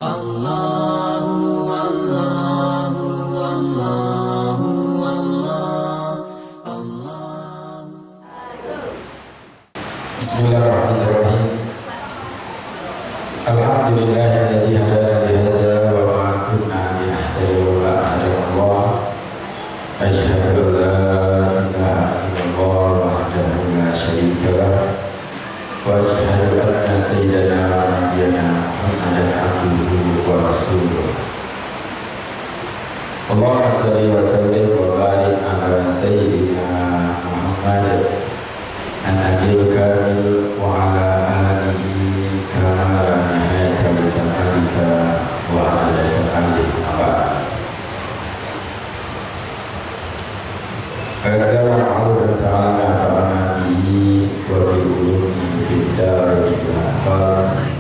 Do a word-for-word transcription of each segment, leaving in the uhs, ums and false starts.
Allahu, Allahu, Allahu, Allah, Allah. Bismillahirrahmanirrahim. Alhamdulillahilladzi hadana lihadza wa ma kunna linahtadiya laula an hadanallah. Asyhadu an la ilaha illallah wahdahu la syarika lah. Wa asyhadu anna sayyidana wa nabiyyana Muhammadan abduhu wa rasuluh. Allahumma shalli wa sallim wa barik ala sayyidina Muhammad an-nabil kamil wa ala alihi kama la nihayata li kamalika wa ala kamalih, amma ba'd. Qala Allahu ta'ala nafa'ana bihi wa bi ulumihi fid darain ila akhir.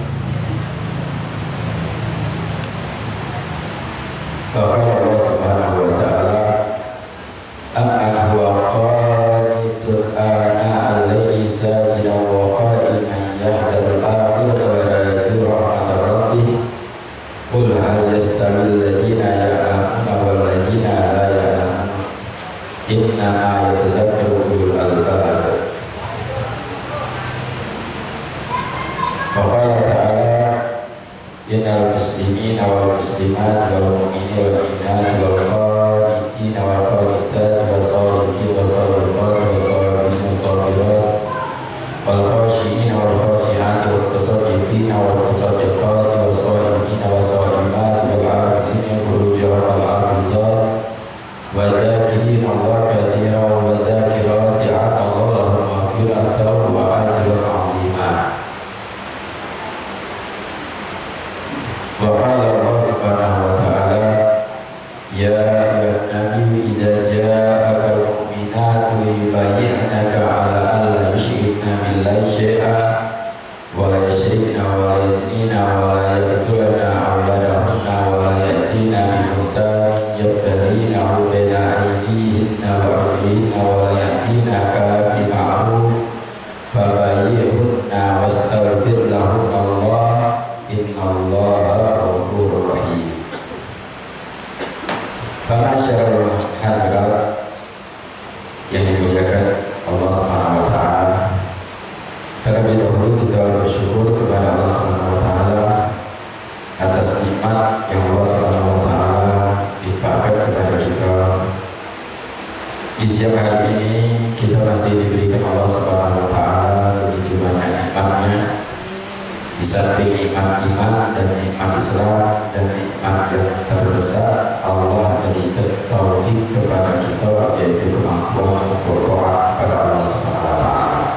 Wa qala Allah subhanahu wa ta'ala, amman huwa qanitun ana al-laili sajidan wa qa'iman yahdharul akhirata wa yarju rahmata rabbih. Qul hal yastawil ladzina ya'lamuna wal ladzina la ya'lamun. Innama yatadzakkaru ulul albab. Wa qala ta'ala, innal muslimina wal muslimat wal mu'minina wal mu'minat wal qanitina wal qanitat was shadiqina was shadiqat was sabirin was sabirat wal khashi'ina wal khashi'at wal mutasaddiqina wal mutasaddiqat was shaimina was shaimat wal hafizina furujahum wal hafizat wal dzakirina Allaha katsiran wal dzakirati a'adda Allahu lahum maghfiratan wa ajran 'azima. Wa qala Allah subhanahu wa ta'ala, ya ayyuhan nabiyyu idza ja'akal mu'minatu yubayyi'naka ala alla yusyrikna billahi syai'a wa la yusyrikna wa la yaznina wa la yaqtulna awladahunna wa la ya'tina bi buhtanin yaftarinahu baina aydihinna wa arjulihinna wa la ya'sinaka fi ma'ruf fabayyi'hunna wastaghfir lahunallah innallaha ghafurur rahim. Para hadirat yang dimuliakan Allah Subhanahu wa taala, terlebih dahulu kita bersyukur kepada Allah Subhanahu wa taala atas nikmat yang Allah Subhanahu wa taala limpahkan kepada kita. Di siang hari ini kita masih diberikan Allah Subhanahu wa taala begitu banyak nikmatnya. Di samping nikmat iman dan nikmat Islam dan nikmat yang terbesar, Allah berikan taufik kepada kita, yaitu kemampuan untuk taat kepada Allah Subhanahu wa taala.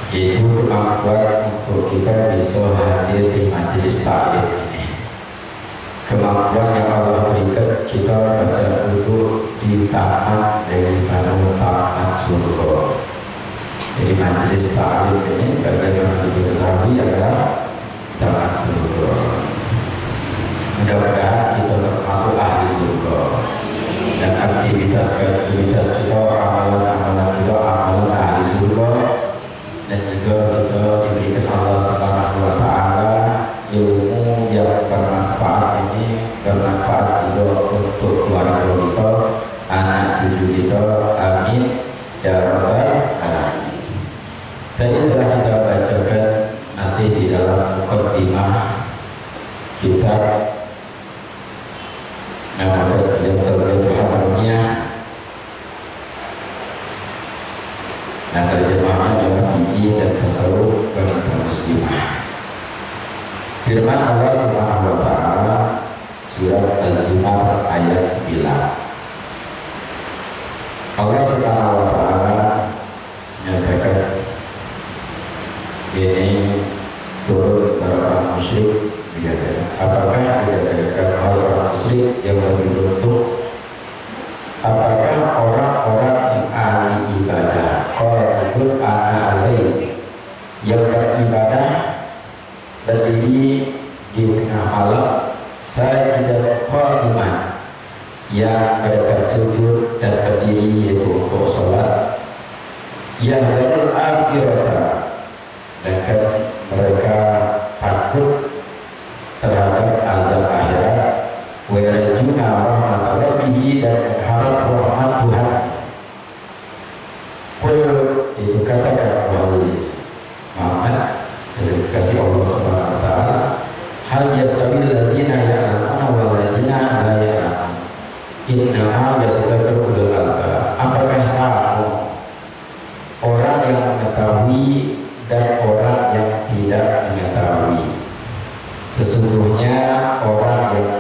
Yaitu kemampuan untuk kita bisa hadir di majelis taklim ini. Kemampuan yang Allah berikan kita baca duduk di taman daripada taman surga. Jadi majelis taklim ini bagi yang kita ketahui adalah taman surga. Mudah-mudahan kita termasuk ahli surga. Dan aktivitas-aktivitas kita, amalan-amalan kita, amalan ahli surga. Dan juga kita diberikan Allah Subhanahu wa taala ilmu yang bermanfaat ini, bermanfaat juga untuk keluarga kita, anak cucu kita. Amin ya rabbal alamin. Tadi telah kita bacakan masih di dalam mukaddimah kitab Nah, maka dia terjadi harmonia. Nah, terjemahnya adalah fikih dan tasawuf wanita muslimah. Firman Allah Subhanahu wa taala, surat Az-Zumar ayat sembilan. Allah Subhanahu wa taala nyatakan ini turun pada orang musyrik, dikatakan, apakah, dikatakan, wahai orang musyrik yang lebih beruntung, apakah orang-orang yang ahli ibadah, qanitun ana al-lail, yang beribadah berdiri di tengah malam, sajidan qaiman, yang mereka sujud dan berdiri yaitu untuk sholat, yahdharul akhirata, sedangkan mereka takut terhadap Sesungguhnya orang yang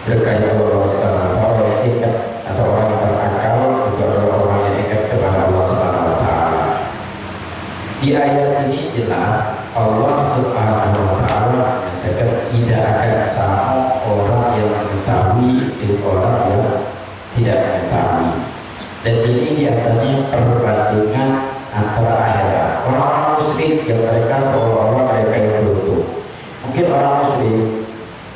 berkahi Allah Subhanahu wa Ta'ala, yang ingat, atau orang yang berakal, itu adalah orang yang ingat kepada Allah Subhanahu wa Ta'ala. Di ayat ini jelas Allah Subhanahu wa Ta'ala menyatakan tidak akan sama orang yang mengetahui dengan orang yang tidak mengetahui. Dan ini diantaranya perbandingan antara akhirat. Orang-orang musyrik yang mereka seolah-olah mereka yang beruntung. Mungkin orang musyrik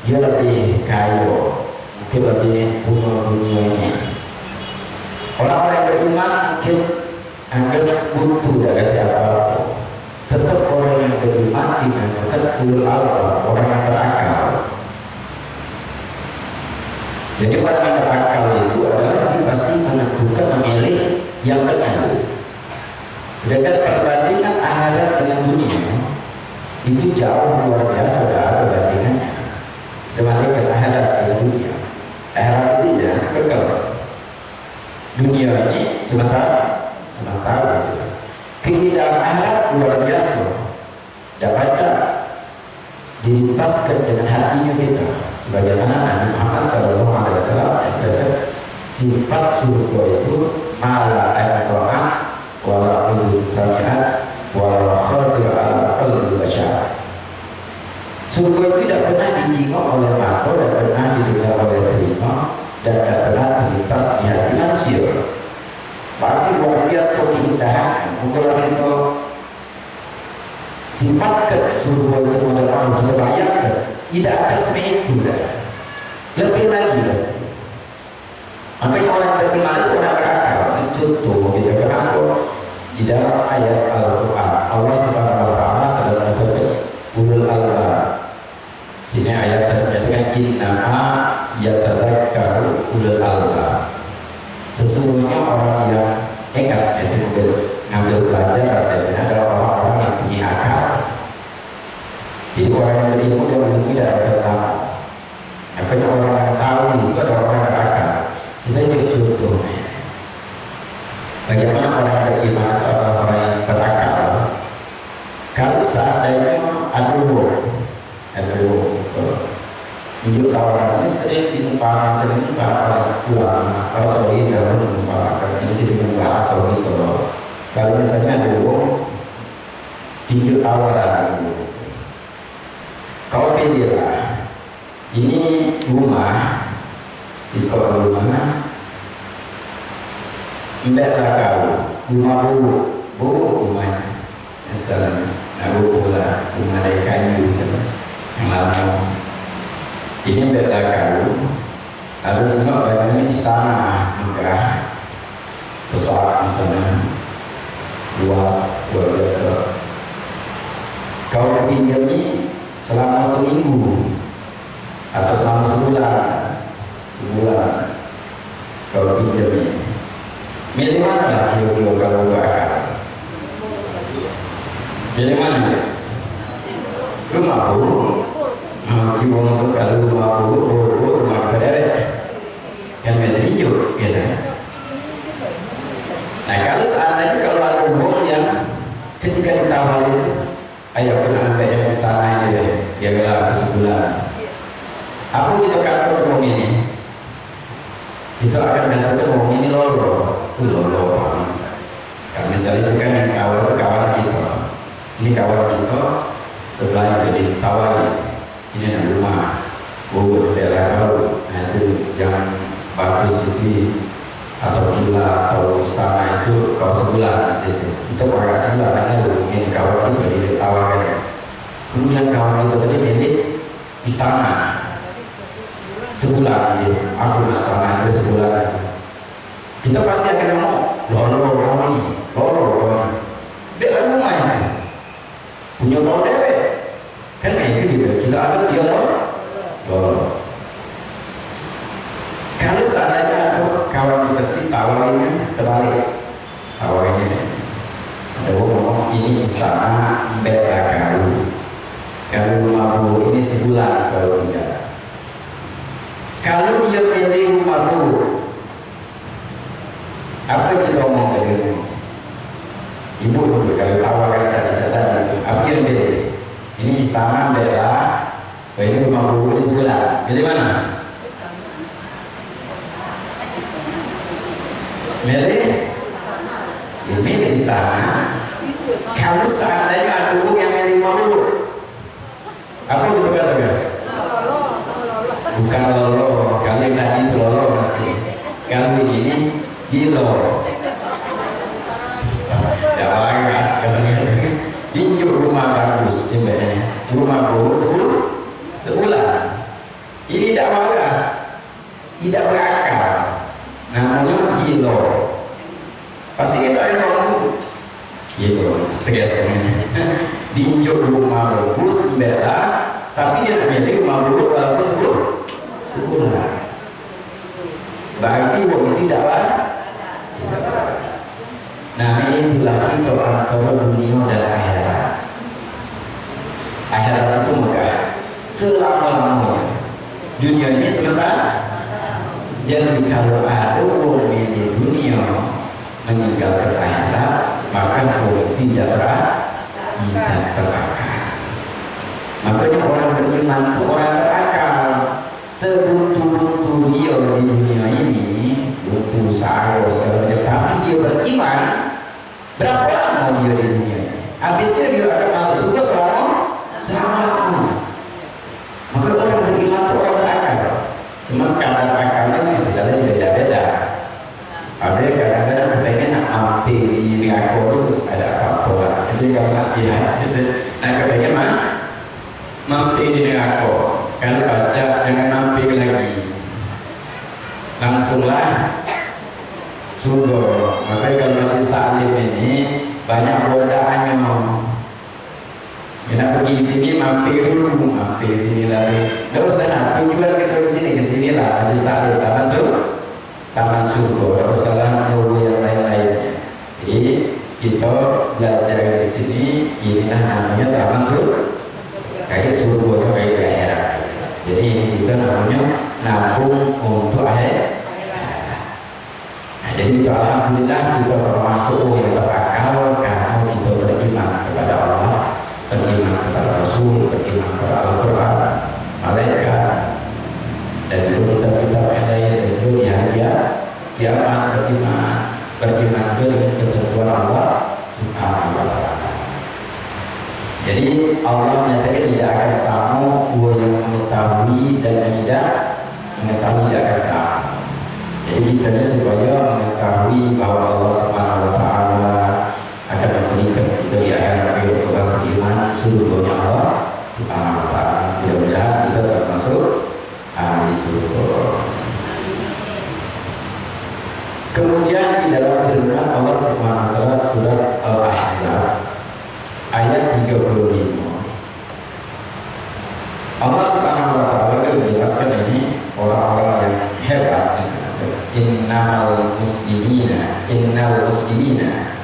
dia lebih kayo, mungkin lebih punya dunia ini. Orang-orang yang beriman mungkin anggap butuh dak kata apa-apa. Tetap orang yang beriman dinamakan ulul albab, orang yang berakal. Jadi orang yang berakal itu adalah dia pasti menentukan, memilih yang benar. Sedangkan perbandingan akhirat dengan dunia itu jauh luar biasa, tidak ada bandingannya. Dibandingkan akhirat dengan dunia, akhirat itu ya kekal. Dunia ini sementara, sementara, jelas. Keindahan akhirat luar biasa. Dak pacak dilintaskan dengan hatinya kita. Sebagaimana Nabi Muhammad sallallahu alaihi wasallam nyatakan, sifat surga itu ma la ain ra'at, wa la udhun sami'at, wa la khatir ala qalbi bashar. Surga itu tidak pernah dijingok oleh mata, tidak pernah didengar oleh telinga, dan tidak pernah terlintas di hati manusia. Berarti luar biasa keindahannya. Mungkin kita sifatkan surga itu model anu, kita bayangkan, tidak akan seperti itu dah. Lebih lagi pasti. Makanya orang beriman itu orang berakal. Ini contoh kita kenapa di dalam ayat Al-Quran Allah Subhanahu wa Taala sudah menyebutkan ulul albab. Sini ayat tadi menyatakan innama yatadzakkaru ulul albab. Sesungguhnya orang yang nekat itu ngambil, ngambil pelajaran dari ini adalah orang-orang yang punya akal. Jadi orang yang berilmu dan ilmu tidak ada sama. Makanya orang yang tahu itu adalah orang yang berakal. Kita ambil contoh ni. Bagaimana orang yang beriman itu adalah orang yang berakal. Kalau seandainya ada wong, ada wong itu tunjuk tawaran ini sering diumpamakan ini para, para ulama, para sohi dalam mengumpamakan ini dengan bahasa gitu. Kalau misalnya ada wong tunjuk tawaran ini, kau pilihlah ini rumah, sikok rumah, mbek lah kau, rumah buruk, buruk rumah. Asal nak buruk lah, rumah dari kayu misalnya, yang lama. Ini mbek lah kau, harus nak bangun istana megah, besar misalnya, luas, luar biasa. Kau pinjami selama seminggu, atau selama sebulan, sebulan kau pinjam ni. Milih mana lah kira-kira kalau buka akal? Milih mana ni? Rumah buruk. Ha, jiwa tu kalau rumah buruk, buruk, buruk, rumah kita derek. Kan milih hijau, ya kan? Nah, kalau seandainya kalau ada wong yang ketika ditawari itu, ayo, aku nak ambil yang istana ini deh, biarlah aku sebulan. Apa kita kata wong ini? Kita akan kata wong ini lolo. Wih, lolo kami. Kalau misalnya itu kan yang kawan itu kawan kita. Ini kawan kita, sebelah yang jadi tawari. Ini nak rumah. Oh, ada daerah kau. Nah, itu yang bagus itu atau villa atau istana itu kau sebulan situ. Itu orang sebelah dengan ini kawan kita dia tawarkan. Kemudian kawan kita tadi milih istana sebulan dia. Aku nak istana dia sebulan. Kita pasti akan ngomong, lolo kau ni, lolo kau ni. Dia rumah itu. Punya kau dewek. Kan itu gitu. Kita anggap dia lo, lo. Kalau seandainya ada kawan kita tadi tawarinnya terbalik, tawarinnya ni, ada orang ngomong ini istana, mbek lah kau. Kalau rumah buruk ini sebulan kalau tinggal. Kalau dia pilih rumah buruk, apa kita omong ke dia? Ibu tu kalau tawaran tadi cak tadi tu, apa dia pilih? Ini istana mbek lah, Ini rumah buruk di sebelah. Milih mana? Milih? Ya, milih istana. Kalau seandainya ada orang yang milih rumah buruk, apa kita katakan? Bukan lolo. Kalau yang tadi itu lolo masih. Kalau ini gilo. Ya, waras katanya. Injuk rumah bagus, ibaratnya. Rumah buruk sebelah. Sebelah. Ini tidak waras, tidak berakal. Namanya gilo. Pasti kita yang ngomong gitu, stres ini. Diinjuk rumah bagus, bela, tapi dia nak milih rumah buruk walaupun sebelah. Sebelah. Berarti wong itu tidak wa-, tidak waras. Nah, itulah kita antara dunia dan akhirat. Akhirat itu megah selama-lamanya. Dunia ini sementara. Jadi, kalau ada orang milih dunia, meninggalkan akhirat, maka orang itu tidak ber-, tidak berakal. Makanya orang beriman itu orang berakal. Sebuntu-buntu dia di dunia ini, buntu, saro, segala macam, tapi dia beriman, berapa lama dia di dunia ini? Habisnya dia akan masuk surga selama, selama-lamanya. Maka orang beriman itu orang berakal. Cuma kadar akalnya itu tadi beda-beda. Ada yang kadang-kadang kepengen nak mampir di neraka tu, ada apa-apa lah. Itu yang maksiat gitu. Nak kepengen mah mampir di neraka. Kalau baca, jangan mampir lagi. Langsunglah surga. Makanya kalau majlis taklim ini banyak godaannya. Nak pergi sini, mampir dulu, mampir sini lagi. Ndak usah nak tujuan kita ke sini, ke sini lah. Majlis taklim, taman sur-, taman surga. Ndak usahlah nunggu yang lain-lainnya. Jadi, kita belajar di sini, inilah namanya taman sur-, kayak surga, kayak di akhirat. Jadi, ini kita namanya nabung untuk akhir-, akhirat. Nah, jadi kita, alhamdulillah, kita termasuk orang yang berakal karena kita beriman kepada Allah, beriman kepada Rasul, beriman kepada Al-Quran, malaikat, dan juga kitab-kitab yang lain, dan juga di hari kia-, kiamat, beriman, beriman juga dengan ketentuan Allah Subhanahu wa Ta'ala. Jadi, Allah nyatakan tidak akan sama orang yang mengetahui dan yang tidak mengetahui, tidak akan sama. Jadi, kita ni supaya mengetahui bahwa Allah Subhanahu wa Ta'ala akan memberikan kita di akhirat, yaitu orang beriman, surganya Allah Subhanahu wa Ta'ala. Mudah-mudahan kita termasuk ahli surga. Kemudian, di dalam firman Allah Subhanahu wa Ta'ala, surat Al-Ahzab, ayat tiga puluh lima, Allah Subhanahu wa Ta'ala menjelaskan ini orang-orang yang hebat. Innamal muslimina, innal muslimina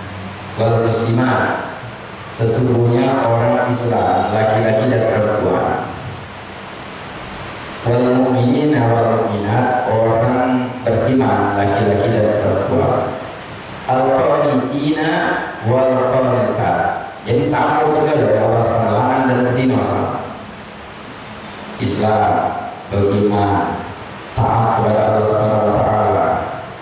wal muslimat, sesungguhnya orang Islam, laki-laki dan perempuan, wal mukminina wal mukminat, orang beriman, laki-laki dan perempuan, al qanitina wal qanitat. Jadi, sama betul dari Allah Subhanahu wa Ta'ala, lanang dan betina sama. Islam, beriman, taat kepada Allah Subhanahu wa Ta'ala,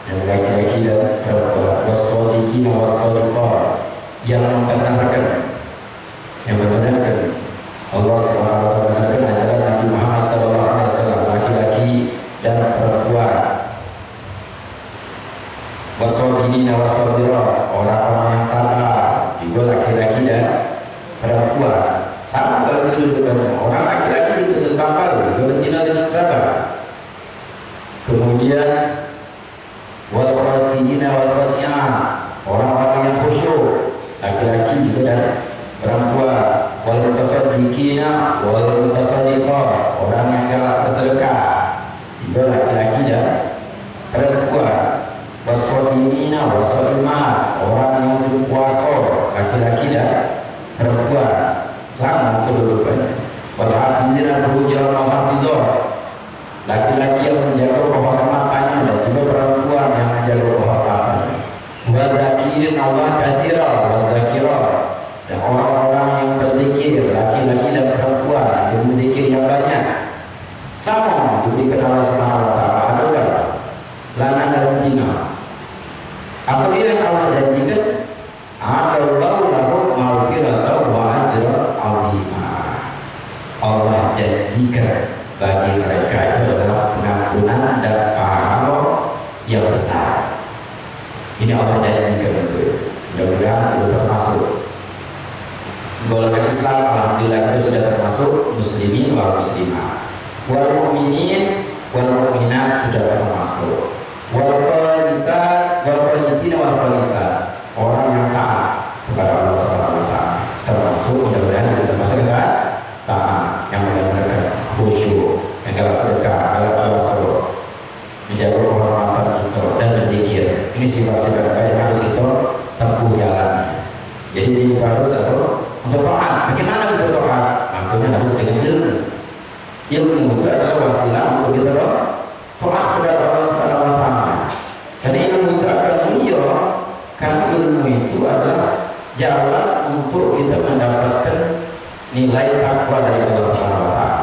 yang laki-laki dan perempuan, was-shadiqina was-shadiqat, yang membenarkan, yang membenarkan Allah Subhanahu wa Ta'ala, membenarkan ajaran Nabi Muhammad sallallahu alaihi wasallam, laki-laki dan perempuan. Wasabirina wasabirat, orang-orang yang sabar, juga laki-laki dan perempuan. Sama bagi kedudukannya. Orang laki-laki dituntut sabar, juga betina dituntut sabar. Kemudian, wal khasyiina wal khasyiat, orang-orang yang khusyuk, laki-laki juga dan perempuan. Wal mutasaddiqina wal mutasaddiqat, orang yang galak bersedekah, juga laki-laki dan perempuan. Wasaimina wasaimat, orang yang berpuasa, laki-laki dan perempuan, sama kedudukannya. Wal hafizina furujahum wal hafizat, laki-laki yang menjaga kehormatannya dan juga perempuan yang menjaga kehormatannya. Wadzakirina Allah katsira wadzakirat, dan orang-orang yang berzikir, laki-laki dan perempuan, yang berzikir yang banyak, Allah Subhanahu wa Ta'ala, ado kan? Lanang dan betina. Apa dia yang Allah janjikan? A'adallahu lahum maghfiratan wa ajran azima. Allah janjikan bagi mereka itu adalah pengampunan dan pahala yang besar. Ini Allah janjikan untuk itu. Mudah-mudahan kita termasuk. Golongan Islam, alhamdulillah, kita sudah termasuk muslimin wal muslimat. Wal mu'minin wal mu'minat sudah termasuk. Wal qanitat wal qanitin wal qanitat. Orang yang taat kepada Allah Subhanahu wa Ta'ala. Termasuk, mudah-mudahan kita termasuk yang taat, taat, yang mendengarkan, khusyuk, yang galak sedekah, galak puasa, menjaga kehormatan kita dan berzikir. Ini sifat-sifat yang baik yang harus kita tempuh jalan. Jadi, ini harus apa? Untuk taat. Bagaimana untuk taat? Makanya harus dengan ilmu. Ilmu itu adalah wasilah untuk kita taat kepada Allah Subhanahu wa Ta'ala. Karena ilmu itu akan mulia, karena ilmu itu adalah jalan untuk kita mendapatkan nilai takwa dari Allah Subhanahu wa Ta'ala.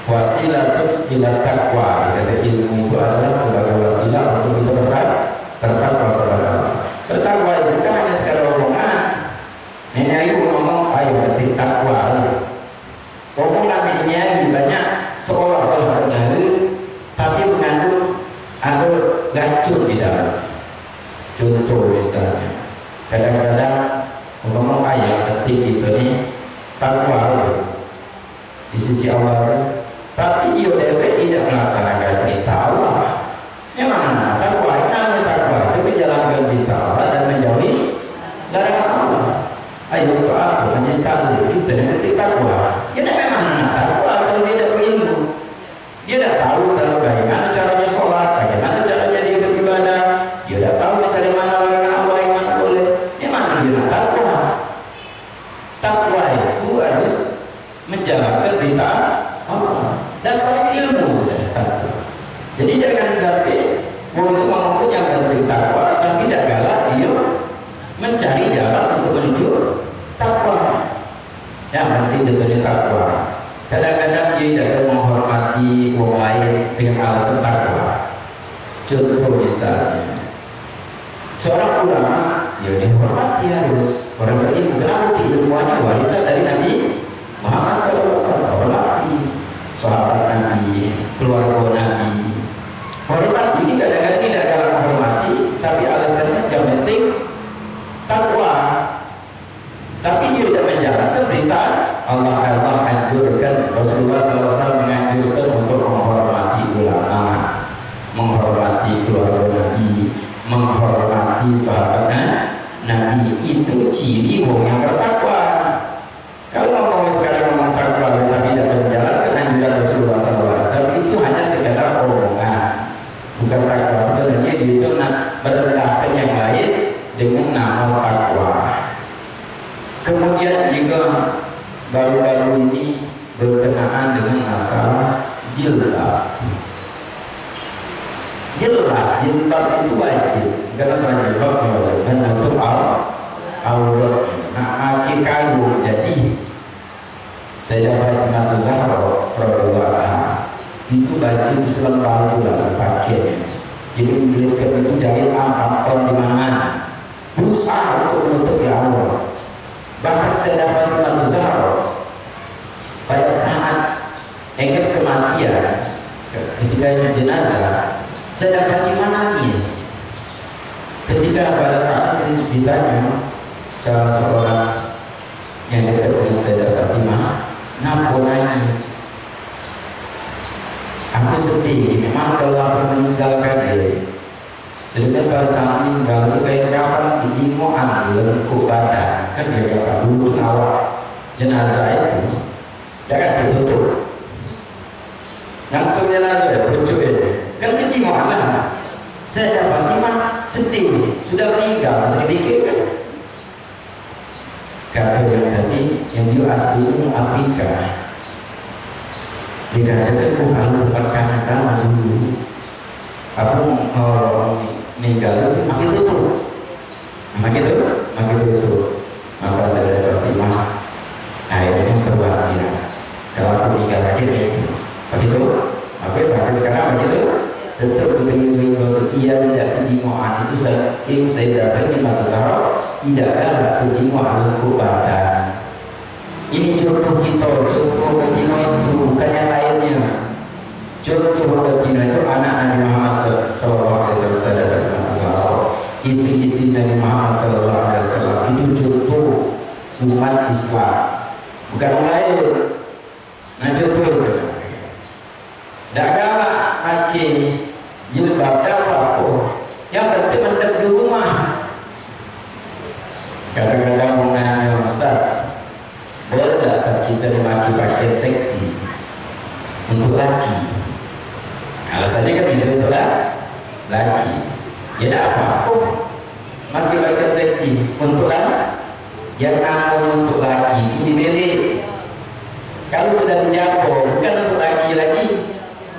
Wasilatun ila taqwa, kata, ilmu itu adalah sebagai wasilah untuk kita bertak-, bertakwa kepada Allah. Bertakwa itu bukan hanya sekadar omongan. Nenek ayu ngomong, "Ayo, penting takwa." Omongan nenek ayu banyak seolah-olah benar, tapi mengandung ada racun di dalam. Contoh misalnya, kadang-kadang ngomong, "Ah, yang penting kita ni takwa." Di sisi Allah tu. Tapi dia dewek tidak melaksanakan perintah Allah. Yang mana nak takwa? Yang mana takwa? Itu menjalankan perintah Allah dan menjauhi larangan Allah. Ayo, untuk apa majlis taklim? Kita ni penting takwa. Ya, nak memang nak takwa kalau dia tidak berilmu. Dia tidak tahu tentang bagaimana caranya sholat, bagaimana caranya dia beribadah. Dia tidak tahu misalnya mana larangan Allah, yang mana boleh. Yang mana dia nak takwa? Takwa itu harus menjalankan perintah Allah. Dasar ilmu sudah takwa. Jadi jangan sampai wong itu ngomong tu yang penting takwa, tapi tidak galak dia mencari jalan untuk menuju takwa. Yang penting dia punya takwa. Kadang-kadang dia tidak menghormati wong lain dengan alasan takwa. Contoh misalnya, seorang ulama, ya, dihormati harus. Orang berilmu. Kenapa? Keilmuannya warisan dari Nabi Muhammad sallallahu alaihi wasallam. Hormati sahabat Nabi, keluarga Nabi. Hormati ini kadang-kadang tidak galak menghormati, tapi alasannya yang penting takwa. Tapi dia tidak menjalankan perintah Allah. Allah anjurkan, Rasulullah sallallahu alaihi wasallam menganjurkan untuk menghormati ulama, menghormati keluarga Nabi, menghormati sahabat Na-, Nabi. Itu ciri wong yang bertakwa. Kalau ngomong sekadar ngomong takwa tapi tidak menjalankan anjuran Rasulullah sallallahu alaihi wasallam, itu hanya sekadar omongan. Bukan takwa. Sebenarnya dia itu nak merendahkan yang lain dengan nama takwa. Kemudian juga baru-baru ini berkenaan dengan masalah jilbab. Jelas jilbab itu wajib. Karena selain jilbab yang wajib menutup au-, aurat. Nah, pakai kalung jadi. Sayyidah Fatimah Zahra radhiyallahu anha, itu baju itu selembang tu lah dipakainya. Jadi, melihat itu jahit, ah, tampal di mana-mana. Berusaha untuk menutupi aurat. Bahkan Sayyidah Fatimah Zahra, pada saat ingat kematian, ketika jenazah, Sayyidah Fatimah nangis. Ketika pada saat itu ditanya salah seorang yang dekat dengan Sayyidah Fatimah, "Ngapo nangis?" "Aku sedih, memang kalau aku meninggalkan dia." Sedangkan pada saat meninggal tu kain kapan kejingoan lengkup badan. Kan dia kapan dulu tu ngawak jenazah itu, dak kan ditutup. Langsung jenazah dia, pucuk dia. Kan kejingoan lah. Saya dapat lima sedih, sudah meninggal, masih mikir kan? Kata yang tadi, yang dia asli itu Afrika. Dikatakan, "Oh, kalau tempat kami sama dulu, apa, orang meninggal itu makin tutup. Makin tutup, makin tutup." Maka saya dapat timah, akhirnya berwasiat. Kalau aku meninggal lagi, ya itu. Begitu, maka Sampai sekarang begitu. Tetap kita imbau, ia tidak kejimoan itu saking saya dapat di mata Zahra, tidak galak kejimoan untuk badan. Ini contoh kita, contoh betina itu, bukan yang lainnya. Contoh betina itu anak Nabi Muhammad sal-, sallallahu alaihi wasallam, sahabat Nabi Muhammad sallallahu alaihi wasallam. Istri-istri Nabi Muhammad sallallahu alaihi wasallam itu contoh umat Islam. Bukan orang lain. Nah, contoh itu. Dak galak pakai jilbab, dak apa-apa. Yang penting mendem di rumah. Kadang-kadang orang nanya, "Ustaz, boleh tak, Ustaz, kita ni pakai pakaian seksi untuk laki?" Alasannya kan itu, untuk la-, laki. Ya, dak apa-apa. Pakai pakaian seksi untuk la-, yang namanya untuk laki itu di bilik. Kalau sudah dijago, bukan untuk laki lagi.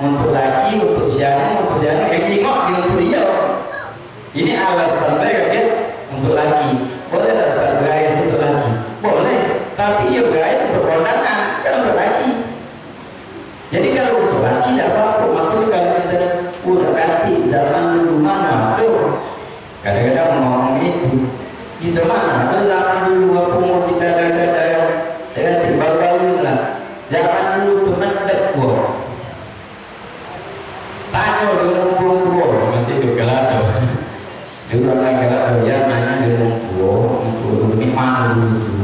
Untuk laki, untuk siapa, untuk siapa, yang jingok dia untuk dia. Ini alasan saya, kan? Untuk laki. Boleh tak, Ustaz, bergaya untuk laki? Boleh. Tapi dia bergaya untuk kondangan, kan untuk laki. Jadi kalau untuk laki tidak apa-apa. Makanya kalau misalnya udah ganti zaman dulu mana tuh. Kadang-kadang ngomong itu. Kita mana ada zaman dulu apa mau dicadang-cadang dengan timbal balik lah. Zaman dulu tu mendek gua. Tanya dengan orang tua masih hidup kalau ada. Dulu ada kalau ada yang nanya dengan orang tua, orang tua dulu ni mana dulu tu.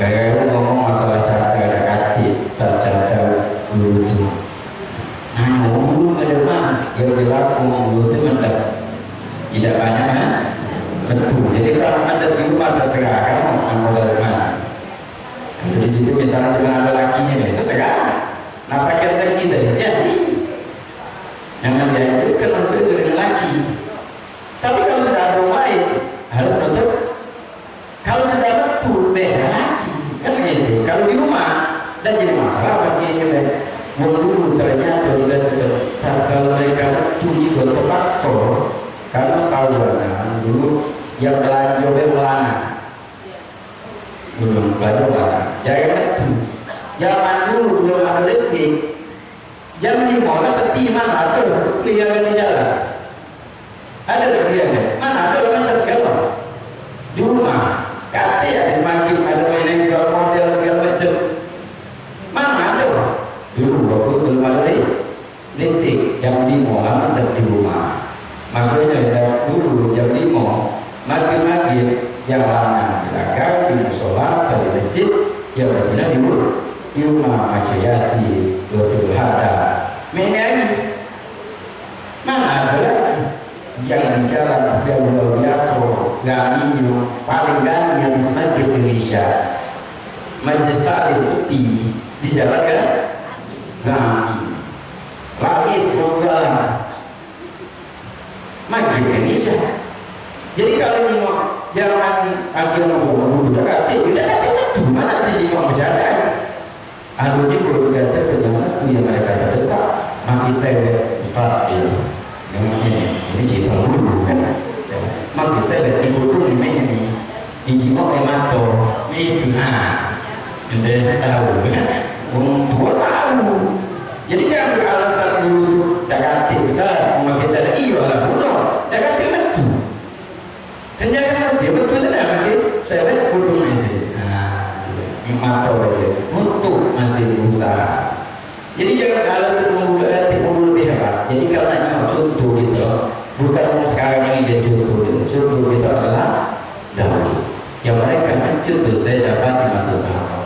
Kayak ngomong masalah cadar, ada katik, tak cadar dulu tu. Nah, ngomong dulu ke depan, yang jelas ngomong dulu tu mendap. Tidak banyak, ha? Betul. Jadi kalau ada di rumah terserah kamu, kamu dari mana? Kalau di situ misalnya cuma ada lakinya, ya terserah. Nah, pakaian seksi tadi, jadi jangan dianjurkan untuk itu dengan laki. Tapi kalau sudah ada orang lain, harus nutup. Kalau sudah metu, beda lagi. Kan itu. Kalau di rumah, dah jadi masalah bagi ini, deh. Wong dulu ternyata juga, juga, kalau mereka metu juga terpaksa, karena setahu orang dulu yang belanja be melarang. Dulu belanja melarang. Jangan metu. Zaman dulu belum ada listrik. Jam lima lah sepi, mana ada keliaran di jalan. Ada dak keliaran? Mana ada orang tergelap. Di rumah, kate ya semakin ada main jual model segala macam. Mana ada? Dulu waktu belum ada li-, listrik, jam lima lah mantap di rumah. Makanya dak dulu jam lima, maghrib-maghrib, yang lanang di belakang, di musola, atau di masjid, yang betina di rumah. Di rumah maca Yasin, doa hadar. Main lagi. Mana ada lagi? Yang di jalan dia luar biasa, gaminyo, paling gami habis maghrib Indonesia. Majelis taklim sepi, di jalan kan? Gami. Lagi sepuluh jalan. Maghrib Indonesia. Jadi kalau ni mau jangan akhir mau dulu dah kata, dah kata betul mana tu jingok berjalan. Aku juga berkata ke yang tu yang mereka terdesak, maki saya ustaz dia. Yang ini, ini cerita dulu kan. Maki saya di bodoh ni main ni. Dijingok oleh mato, itu nah. Dia tahu, kan? Wong tua tahu. Jadi jangan beralasan dulu tu, dah kata besar, rumah kita ada, iya lah, bodoh. Dah kata betul. Kan jangan kata betul, dah kata, saya baik bodoh aja. Nah, mato dia, untuk masih berusaha. Jadi jangan alasan membuka hati dulu lebih hebat. Jadi kalau nak tengok contoh kita, bukan sekarang ini dia contoh dia. Contoh kita adalah dahulu. Yang mereka hancur tu saya dapat di mata Zahra.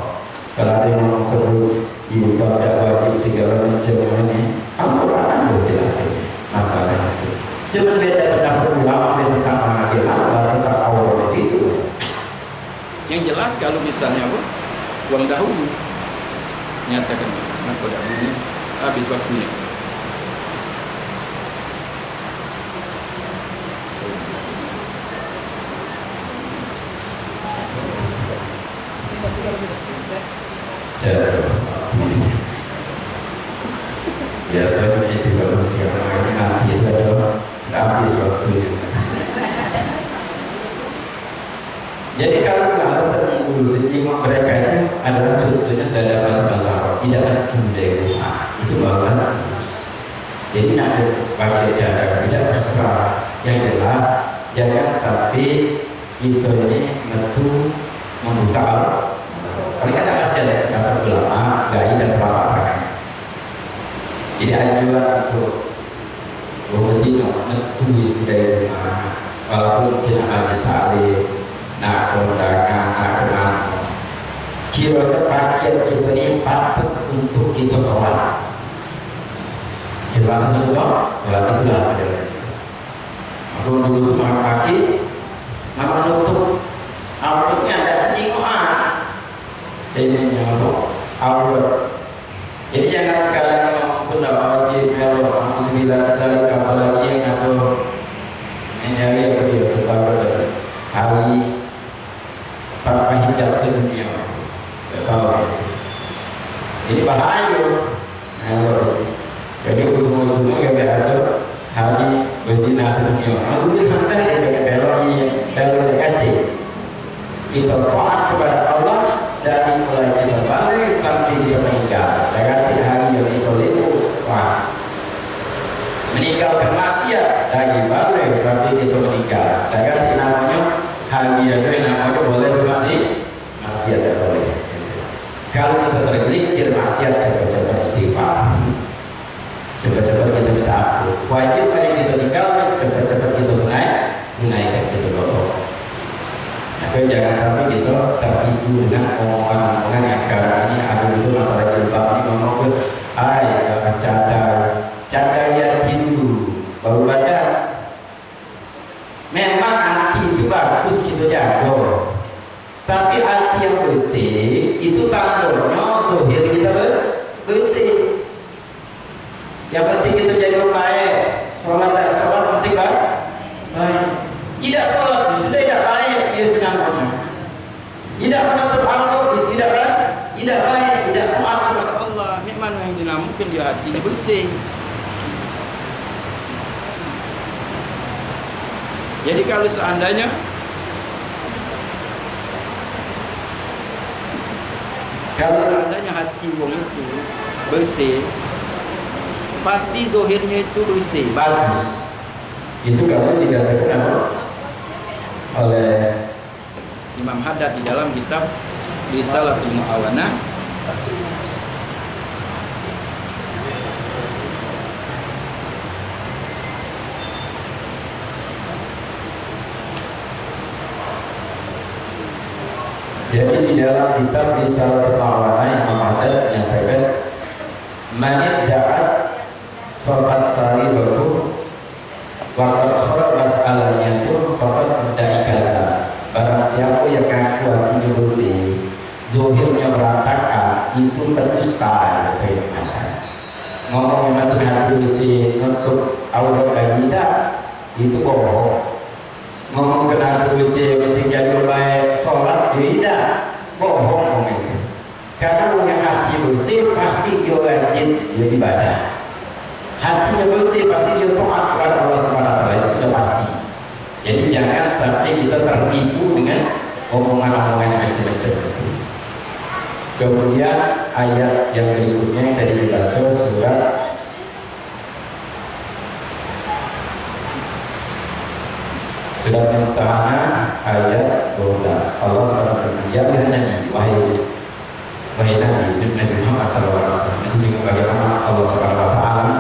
Kalau ada yang ngomong perlu di bab dak wajib segala macam ini, Al-Quran ada jelas ini masalah itu. Cuma beda pendapat ulama beda tentang dia, batasan aurat itu. Yang jelas kalau misalnya apa? Wong dahulu nyatakan, kenapa dak bunyi? Habis waktunya. Saya biasanya itu kalau ceramah ini nanti itu ada habis waktunya. Jadi kalau alasan dulu tu jingok mereka itu adalah contohnya saya dapat masalah tidak tentu dari rumah itu bahwa Jadi nak pakai cadar tidak terserah. Yang jelas jangan sampai kita ini metu membuka aurat. Paling ada hasil ya, dapat ulama, kiai dan ulama pakai. Jadi anjuran untuk wong betino metu itu dari rumah. Walaupun mungkin nak majlis taklim, nak kondangan, nak kemano. Sekiranya pakaian kita ni pantas untuk kita sholat. Kita pantas untuk sholat, sholat itulah modelnya. Aku dulu tu pakai nama nutup auratnya ada kecingoan. Ini yang apa? Aurat. Jadi jangan sekalian ngomong tu ndak wajib melo. Alhamdulillah kita apalagi yang ada yang nyari apa dia sebab hari tanpa hijab sedunia. Dak tahu ya. Ini bahaya. Nah, jadi ujung-ujungnya kayak ada hari berzina sedunia. Alhamdulillah kita ada kayak belok di belok di kaki. Kita taat kepada Allah dari mulai kita balik sampai kita meninggal. Berarti hari yang kita lebu, wah, meninggalkan maksiat dari balik sampai kita meninggal. Berarti namanya hari yang namanya boleh bermaksiat. Maksiat dak boleh. Kalau kita tergelincir maksiat, cepat-cepat istighfar. Cepat-cepat kita minta ampun. Wajib yang kita tinggalkan, cepat-cepat kita tunai, tunaikan kita dulu. Tapi jangan sampai kita tertipu dengan omongan-omongan yang sekarang ini ada juga masalah jilbab ini ngomong ke, "Ai, jangan cadar, cadar hati dulu, baru badan." Memang hati itu bagus kita jaga. Tapi hati yang bersih itu tandanya zahir kita ber- bersih. Yang penting kita jadi orang baik. Sholat dak sholat penting baik. Baik. Tidak sholat sudah tidak baik dia itu namanya. Tidak menutup aurat itu tidak baik. Tidak baik. Tidak taat kepada Allah. Memang yang dinamakan dia hatinya bersih. Jadi kalau seandainya kalau seandainya hati wong itu bersih, pasti zahirnya itu bersih, bagus. Itu kalau dikatakan apa? Oleh Imam Haddad di dalam kitab Risalatul Muawanah. Jadi di dalam kitab Risalatul Muawanah Imam Haddad menyatakan, "Man idda'at safat sariratu wa qad kharabat alaniyatu faqad mudda'i kadza." Barang siapa yang ngaku hatinya bersih, zahirnya berantakan, itu pendusta, kata Imam Haddad. Ngomong yang penting hati bersih, nutup aurat dan jidat, itu bohong. Ngomong kena hati bersih, yang penting jadi orang baik, sholat, dia tidak. Bohong ngomong itu. Karena orang yang hati bersih, pasti dia rajin, dia ibadah. Hatinya bersih, pasti dia taat kepada Allah Subhanahu wa Taala, itu sudah pasti. Jadi jangan sampai kita tertipu dengan omongan-omongan yang macam-macam itu. Kemudian ayat yang berikutnya yang tadi dibaca surat Surat Mumtahanah ayat dua belas. Allah Subhanahu wa Taala, "Ya ayuhan nabi, wahai, wahai Nabi," itu Nabi Muhammad sallallahu alaihi wasallam. Itu juga bagaimana Allah Subhanahu wa Taala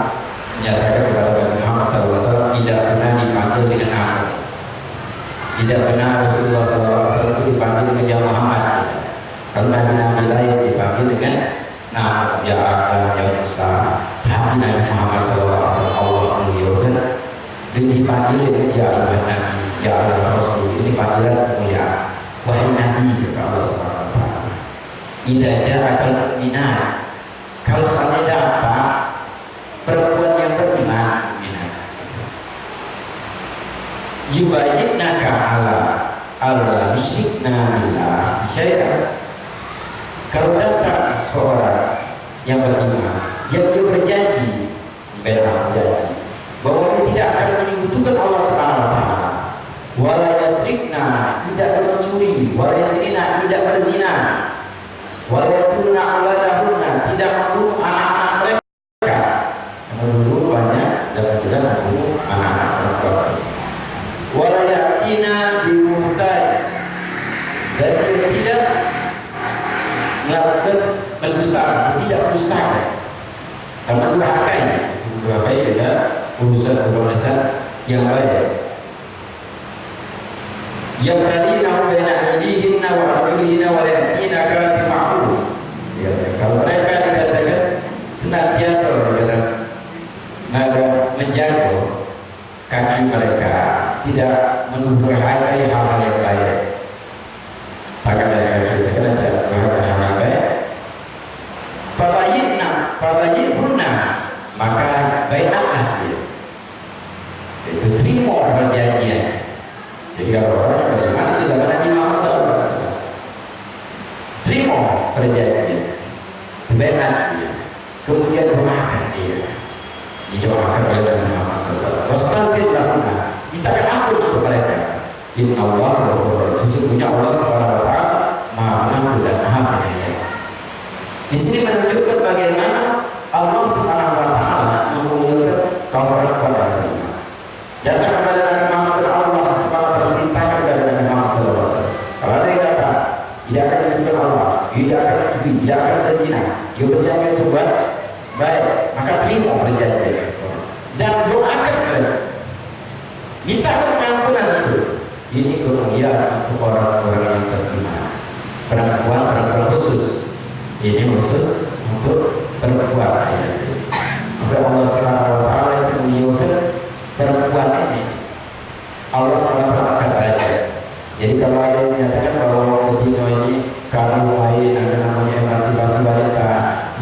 menyatakan kepada Nabi Muhammad sallallahu alaihi wasallam tidak pernah dipanggil dengan nama. Tidak pernah Rasulullah sallallahu alaihi wasallam itu dipanggil dengan "Ya Muhammad." Kalau nabi-nabi lain dipanggil dengan nama, "Ya Adam, ya Musa." Tapi Nabi Muhammad sallallahu alaihi wasallam Allah muliakan dan dipanggil dengan "Ya ayuhan nabi, ya ayuhan rasul." Ini panggilan kemuliaan. "Wahai Nabi," kata Allah Subhanahu wa Taala. "Idza ja'akal mu'minat." Kalau seandainya dapat perempuan yang beriman, mukminat, "Yubayyinaka ala alla yusyrikna billahi syai'a." Kalau datang seorang yang beriman, yang dia berjanji, bai'ah, berjanji, bahwa dia tidak akan menyekutukan Allah Subhanahu wa Taala, "Wala yasrikna," tidak mencuri, "wala yazrina," tidak berzina, "wala yaqtulna auladahunna," tidak membunuh anak-anak mereka. Karena dulu banyak urusan-urusan yang baik. Yabtalinahu baina aidihinna wa arjulihinna wa la ya'sinaka fi ma'ruf. Ya, kalau mereka dikatakan senantiasa, kata, menjaga kaki mereka, tidak mendurhakai hal-hal yang baik. Tangan dan kaki mereka tidak mendurhakai hal yang baik. Fabayyinna, fabayyinhunna, maka baiatlah dia. Itu terima perjanjian. Jadi kalau orang beriman itu zaman Nabi Muhammad sallallahu alaihi wasallam. Terima perjanjian. Baiat dia. Kemudian doakan dia. Didoakan oleh Nabi Muhammad sallallahu alaihi wasallam. Wastaghfir lahunna. Mintakan ampun untuk mereka. Innallaha ghafurur rahim. Sesungguhnya Allah Subhanahu wa taala Maha Pengampun dan Maha Penyayang. Di sini menunjukkan bagaimana Allah Subhanahu wa taala memuliakan kaum perempuan yang beriman. Datang kepada Nabi Muhammad sallallahu alaihi wasallam, Allah Subhanahu wa taala perintahkan kepada Nabi Muhammad sallallahu alaihi wasallam. Kalau ada yang datang, tidak akan menyebutkan Allah, tidak akan mencuri, tidak akan berzina, dia berjanji untuk buat baik, maka terima perjanjian dan doakan mereka. Minta pengampunan itu. Ini kemuliaan untuk orang-orang yang beriman. Perempuan-perempuan khusus. Ini khusus untuk perempuan ayat ini. Maka Allah Subhanahu wa taala itu memuliakan perempuan ini. Allah Subhanahu wa taala angkat derajat. Jadi kalau ada yang menyatakan bahwa wong betino ini kamu main ada namanya emansipasi wanita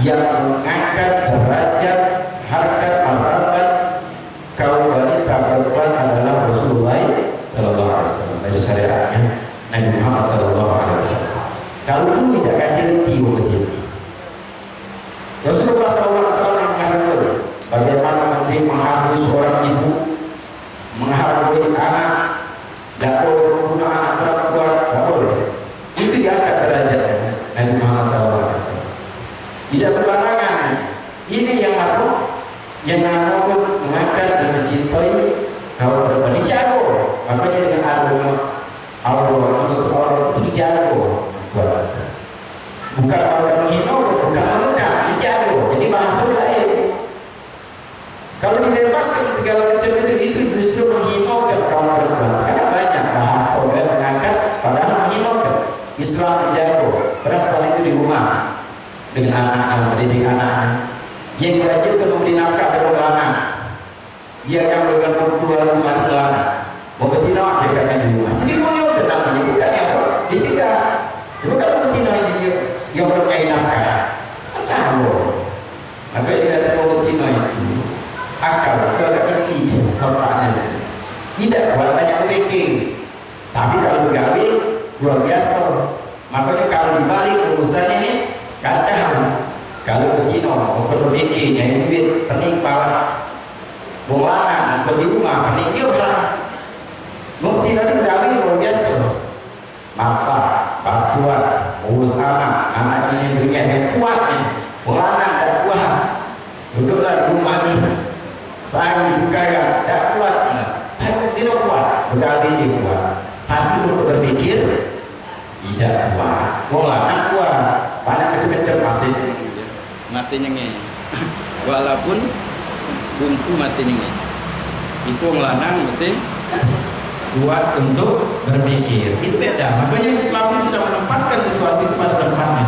yang mengangkat derajat harkat martabat kaum wanita perempuan adalah Rasulullah sallallahu alaihi wasallam dari syariatnya Nabi Muhammad sallallahu alaihi wasallam. Kalau dulu tidak akan direti wong betino. Rasulullah sallallahu alaihi wasallam yang menghargai bagaimana menteri menghargai seorang ibu, menghargai anak, tidak boleh membunuh anak perempuan, tidak boleh. Itu diangkat derajatnya Nabi Muhammad sallallahu alaihi wasallam. Tidak sembarangan. Ini yang apa? Yang namanya mengangkat dan mencintai kaum perempuan. Dijago. Makanya dengan adanya Allah, menutup aurat itu dijago. Bukan orang menghina, bukan mengekang, dijago. Jadi bahasa lain. Kalau dibebaskan segala macam itu, itu justru menghinakan kaum perempuan. Sekarang banyak bahasa orang mengangkat, padahal menghinakan. Islam menjago perempuan itu di rumah dengan anaknya, mendidik anaknya. Yang diwajibkan memberi nafkah pada orang anak. Dia akan melakukan keluar rumah tu lah. Wong betino akhir kami di rumah. Jadi mulia ke namanya, bukan apa? Dicegah. Cuma kalau betino ini dia, dia percaya nafkah. Kan sama. Maka dia kata wong betino itu akal itu agak kecil otaknya. Tidak kuat banyak berpikir. Tapi kalau begawe, luar biasa. Makanya kalau dibalik urusan ini, kacau. Kalau betino, perlu pikir, nyari duit, pening pala. Wong lanang, ampun di rumah, pening dia pala. Wong betino tu begawe luar biasa. Masak, basuh, ngurus anak, anak ini beringat yang kuat ni. Wong lanang tak kuat. Duduklah di rumah ni. Sehari tukar tak kuat. Tapi betino kuat, begawe dia kuat. Tapi untuk berpikir, tidak kuat. Wong lanang kuat. Banyak kecem-kecem masih. Masih nyenge. Walaupun buntu masih nyenge. Itu wong lanang masih kuat untuk berpikir. Itu beda. Makanya Islam ini sudah menempatkan sesuatu itu pada tempatnya.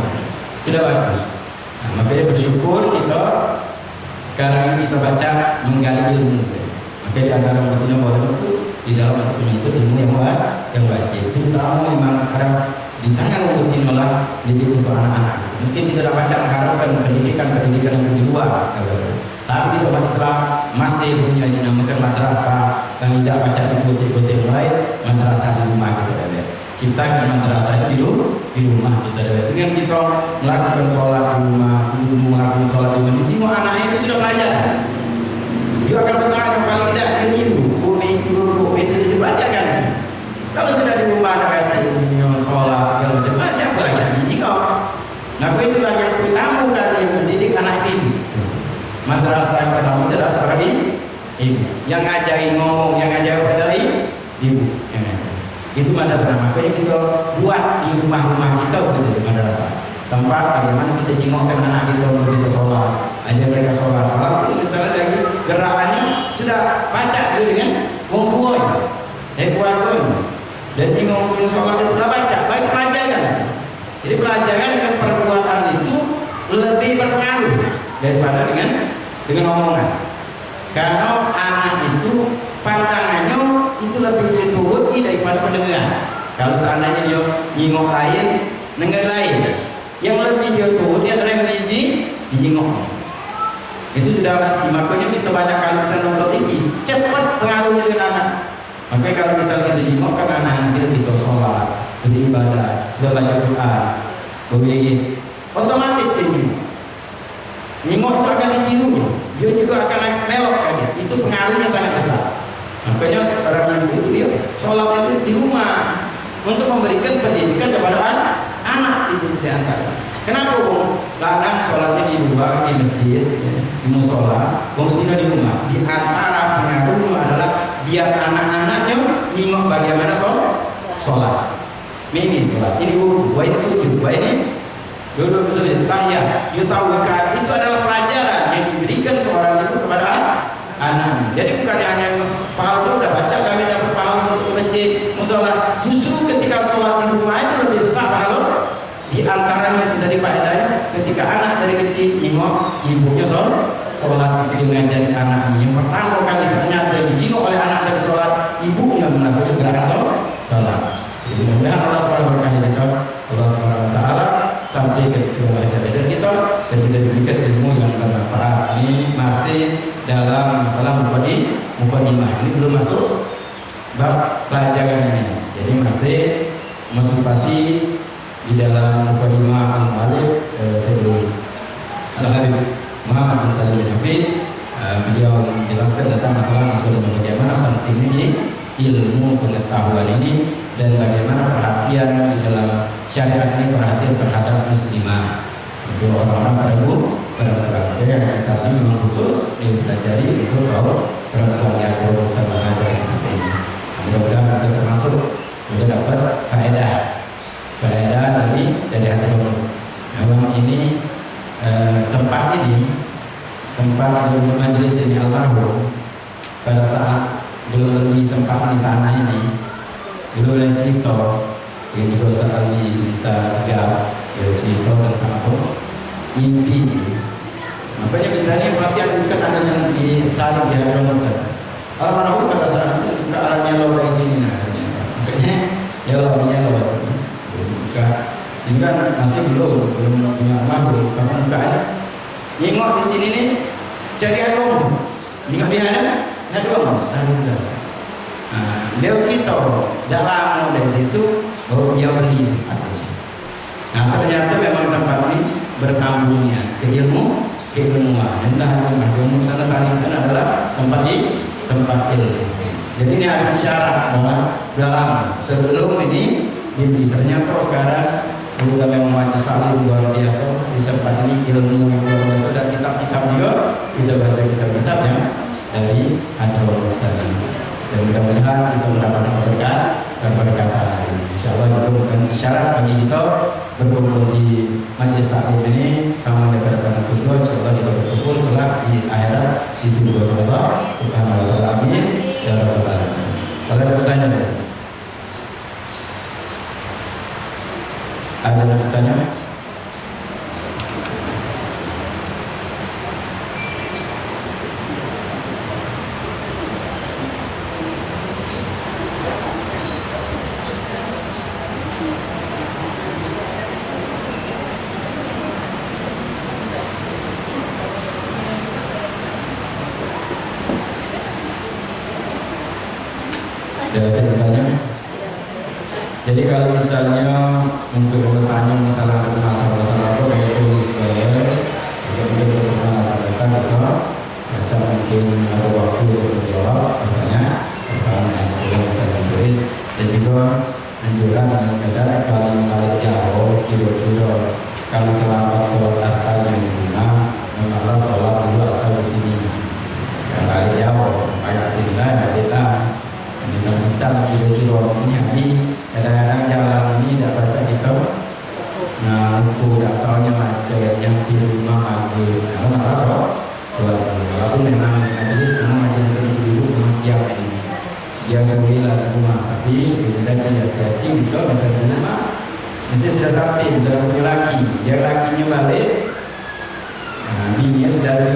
Sudah bagus. Nah, makanya bersyukur kita sekarang ini kita baca menggali ilmu. Maka di antara orang betino bahwa itu di dalam untuk menuntut ilmu yang wa- yang wajib. Terutama memang ada di tangan orang betino lah jadi untuk anak-anak. Mungkin kita dah baca mengharapkan pendidikan-pendidikan yang di luar. Tapi kita umat Islam masih punya yang dinamakan madrasah yang tidak baca di kota-kota yang lain, madrasah di rumah kita ada. Ciptakan madrasah itu di ru- di rumah kita ada. Dengan kita melakukan sholat di rumah, ibu melakukan sholat di rumah, di rumah anak itu sudah belajar. Dia akan bertanya paling tidak dia niru, oh, itu, oh, itu, itu belajarkan. Kalau sudah di rumah ada kata ibunya sholat segala macam, ah, siapa lagi nak jijik kau? Maka itulah yang pertama kali yang mendidik anak itu. Madrasah yang pertama itu adalah seorang i- ibu. Yang ngajari ngomong, yang ngajari adalah i- ibu. Yang ngajari. Itu madrasah. Makanya kita buat di rumah-rumah kita, kita di madrasah. Tempat bagaimana kita jingokkan anak kita untuk kita sholat, ajar mereka sholat. Walaupun misalnya lagi gerakannya sudah daripada dengan, dengan omongan. Karena anak itu pandangannyo itu lebih dituruti daripada pendengaran. Kalau seandainya dia nyingok lain, dengar lain, yang lebih dia turuti adalah yang di, dijingok. Itu sudah pasti. Makanya kita banyak kali bisa nonton T V, cepat pengaruhnya dengan anak. Makanya kalau misal kita jingok kan anak-anak kita, kita sholat, kita ibadah, kita baca Quran, bewirid, otomatis dia jingok. Nyingok itu akan ditiru, dia juga akan melok lagi. Itu pengaruhnya sangat besar. Makanya orang ibu itu dia sholat itu di rumah untuk memberikan pendidikan kepada an-, anak di situ diantar. Kenapa wong lanang sholatnya di luar, di masjid, ya, di musola, wong betina di rumah? Di antara pengaruhnya adalah biar anak-anaknya nyingok bagaimana shol-, sholat. Ini sholat, ini wudu, wah ini sujud, wah ini duduk sujud, tahiyat. Dia tahu kan itu adalah pelajaran yang diberikan seorang ibu kepada an-, anaknya. Jadi bukan hanya pahala udah baca, kami dapat pahala untuk ke masjid, musola. Justru ketika sholat di rumah itu lebih besar pahala. Di antaranya itu tadi faedahnya, ketika anak dari kecil nyingok ibunya shol-, sholat, itu dia ngajari anaknya. Yang pertama kali ternyata yang dijingok oleh anak dari sholat, ibunya melakukan gerakan shol-, sholat. Jadi mudah-mudahan Allah subhanahu wa taala, Allah subhanahu wa taala sampaikan segala hajat-hajat kita dan kita diberikan ilmu yang bermanfaat. Ini masih dalam masalah mukadi-, mukadimah. Ini belum masuk bab pelajaran ini. Jadi masih motivasi di dalam mukadimah al-muallif, eh, Sayyidul Al-Habib Muhammad bin Salim bin Hafiz, eh, beliau menjelaskan tentang masalah mukadimah, bagaimana pentingnya i-, ilmu pengetahuan ini dan bagaimana perhatian di dalam syariat ini, perhatian terhadap muslimah. Untuk orang-orang perempu-, perempuan. Jadi, kitab ini memang khusus dipelajari untuk kaum perempuan yang belum bisa belajar kitab ini. Mudah-mudahan kita termasuk, kita dapat faedah, faedah dari, dari Hadramaut. Memang ini, eh, tempat ini, tempat dulu majelis ini almarhum, pada saat belum beli tempat ni, tanah ini, dulu dio cerito, dio jugo sekali bisa segap, dio cerito tentang apo? Mimpi. Makanya kita ni pasti ada ikat dengan di tali di Hadramaut sana. Almarhum pada saat itu buka arah nyelo dari sini, nah, katanya, nyelo, nyelo. Buka. Ini kan masih belum, belum punya almarhum, pas buka, eh. Nengok di sini ni, cari Hadramaut. Nengok di Hadra-, Hadramaut, Hadramaut. Nah, beliau cerita, dak lama dari situ, baru beliau beli tempat ini. Nah, ternyata memang tempat ini bersambungnya ke ilmu, keilmuan. Nah, Hadramaut sana, Tarim sana adalah tempat i-, tempat ilmu. Jadi, ini ada isyarat bahwa dak lama sebelum ini dibeli. Ternyata sekarang sudah memang majlis taklim luar biasa di tempat ini, ilmu yang luar biasa, dan kitab-kitab juga, kita baca kitab-kitab yang dari Hadramaut sana. Dan mudah-mudahan kita mendapatkan berkat dan berkat dari ini. Insyaallah itu bukan isyarat bagi kita berkumpul di majlis taklim ini, karena daripada tanah surga, insyaallah kita berkumpul kelak di akhirat di surga Allah Subhanahu wa taala. Amin ya rabbal alamin. Kalau ada pertanyaan, ada yang bertanya? Ada yang bertanya? Jadi, kalau misalnya untuk yang bertanya, misalnya ada masalah-masalah apa, kayak tulis saja. Jika mungkin untuk pengalaman kita, kita baca, mungkin ada waktu untuk menjawab pertanyaan, pertanyaan yang sudah bisa ditulis. Dan juga anjuran yang ada, kalau balik jauh, kira-kira kalau terlambat sholat asar yang guna, mengapa sholat dulu asar di sini? Yang balik jauh, agak sini lah, balik lah. Dengan misal kira-kira ini hari, kadang-kadang jalan ini dak pacak kita. Nah, aku dak tahunya macet, yang di rumah maghrib. Nah, aku malas kok. Walaupun memang majelis, memang majelis itu duduk memang siap ini. Dia suri lah di rumah, tapi bila tadi hati-hati kita bisa di rumah, mesti sudah sampai, bisa punya laki. Dia lakinya balik, Nah, bini sudah ada